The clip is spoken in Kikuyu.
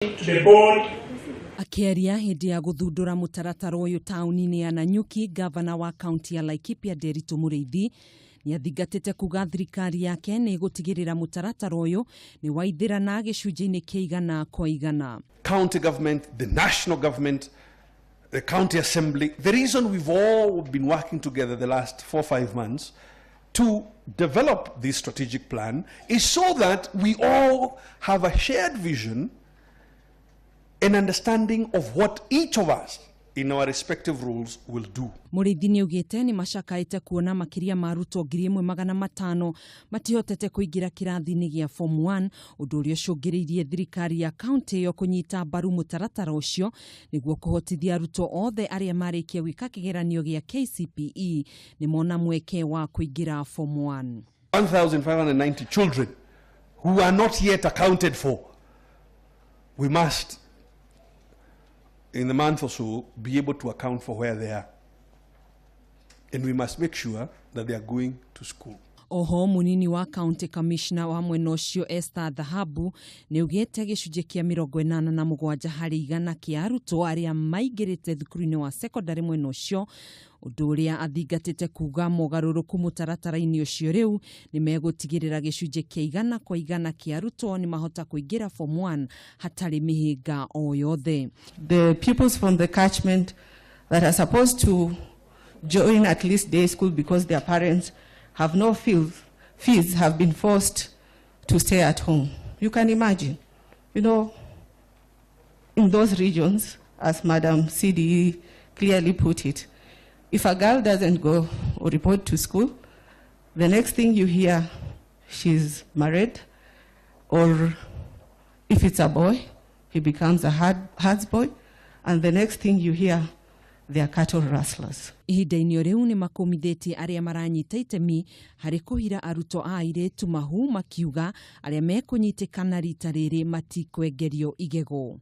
To the board. Akĩaria hĩndĩ ya gũthundũra mũtaratara ũyũ taũni-inĩ ya Nanyuki, gavana wa kaunti ya Laikipia Nderitu Mũrĩithi nĩ athingatĩte kuga thirikari yake nĩ ĩgũtigĩrĩra mũtaratara ũyũ nĩ waithĩrana gĩcunjĩ-inĩ kĩa 100%. County government, the national government, the county assembly. The reason we've all been working together the last 4 or 5 months to develop this strategic plan is so that we all have a shared vision and understanding of what each of us in our respective roles will do. Mũrĩithi nĩ augĩte nĩ macakaĩte kuona makĩria ma arutwo 1500 matihotete kũingĩra kĩrathi-inĩ gĩa form 1, ũndũ ũrĩa ũcũngĩrĩirie thirikari ya kaunti ĩyo kũnyita mbaru mũtaratara ũcio nĩguo kũhotithia arutwo othe arĩa marĩkia gwĩka kĩgeranio gĩa KCPE nĩ mona mweke wa kũingĩra form 1. 1,590 children who are not yet accounted for. We must, in the month or so, be able to account for where they are. And we must make sure that they are going to school. Oho munini wa county commissioner wa mwena ũcio Esther Dhahabu nĩ augĩte gĩcunjĩ kĩa 87% kĩa arutwo arĩa maingĩrĩte thukuru-inĩ wa secondary mwena ũcio, ũndũ ũrĩa athingatĩte kuga mogarũrũku mũtaratara-inĩ ũcio rĩu nĩ megũtigĩrĩra gĩcunjĩ kĩa 100% kĩa arutwo nĩ mahota kũingĩra form 1 hatarĩ mĩhĩnga o yothe. The pupils from the catchment that are supposed to join at least day school because their parents have no fees have been forced to stay at home. You can imagine, in those regions, as Madam CDE clearly put it, if a girl doesn't go or report to school, the next thing you hear, she's married, or if it's a boy, he becomes a herd boy, and the next thing you hear, they are cattle rustlers. Ihinda-inĩ o rĩu nĩ makũmithĩtie arĩa maranyita itemi harĩ kũhira arutwo a airĩtu mahu, makiuga arĩa mekũnyitĩkana rita rĩrĩ matikwengerio igego.